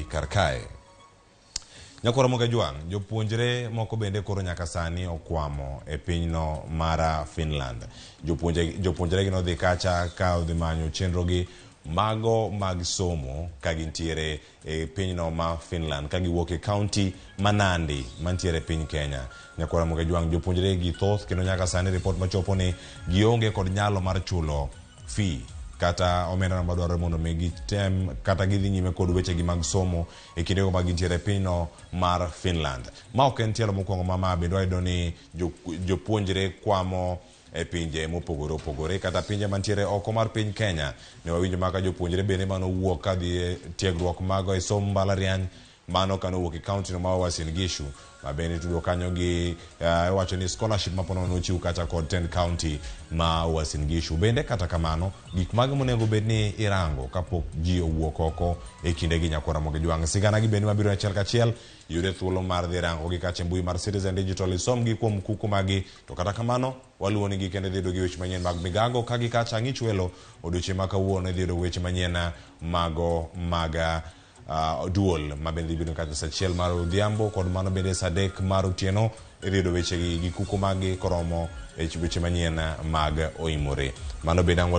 Nairobi kar kae. Nyakwar Ramogi Ajwang', jopuonjre moko bende koro nyaka sani okwamo e pinyno mar Finland. Jopuonjre gi nodhi kacha ka odhi manyo chenrogi mago mag somo ka gintiere e pinyno ma Finland ka giwuok e kaunti ma Nandi mantiere e piny Kenya. Nyakwar Ramogi Ajwang', jopuonjre gi thoth kendo nyaka sani ripot machopo ni gionge kod nyalo mar chulo fee kata omenda madwarore mondo mi gitem kata gidhi nyime kod wechegi mag somo e kindego ma gintiere e pinyno mar Finland. Ma ok en tielo mokwongo ma ma bende wayudo ni jopuonjre kwamo e pinje mopogore opogore kata pinje mantiere oko mar piny Kenya. Ne wawinjo maka jopuonjre bende manowuok kadhi e tiegruok mago e somo mbalariany mano kane owuok e kaunti no ma Uasin Gishu ma bende itudo kanyo gi iwacho ni scholarship ma ponono nochiw kacha kod tend kaunti ma Uasin Gishu. Bende kata kamano gik mage monego bed ni irango kapok ji owuok oko e kindegi nyakwar Ramogi Jwang'. Sigana gi bende mabiro achiel kachiel yude thuolo mar dhi rango gi kacha e mbui mar Citizen Digital isom gi kuom kuku magi to kata kamano waluwo ni gi kendo idhi yudo gi weche manyien mag migago ka gi kacha ang'ich welo odiochieng' ma kawuono idhi yudo weche manyien mago mag duol ma bende dhi bedo kata saa achiel mar odhiambo kod mano bende saa adek mar otieno idhi yudo wechegi gi kuku maggi koromo e weche manyien mag oimore. Mano bende ang'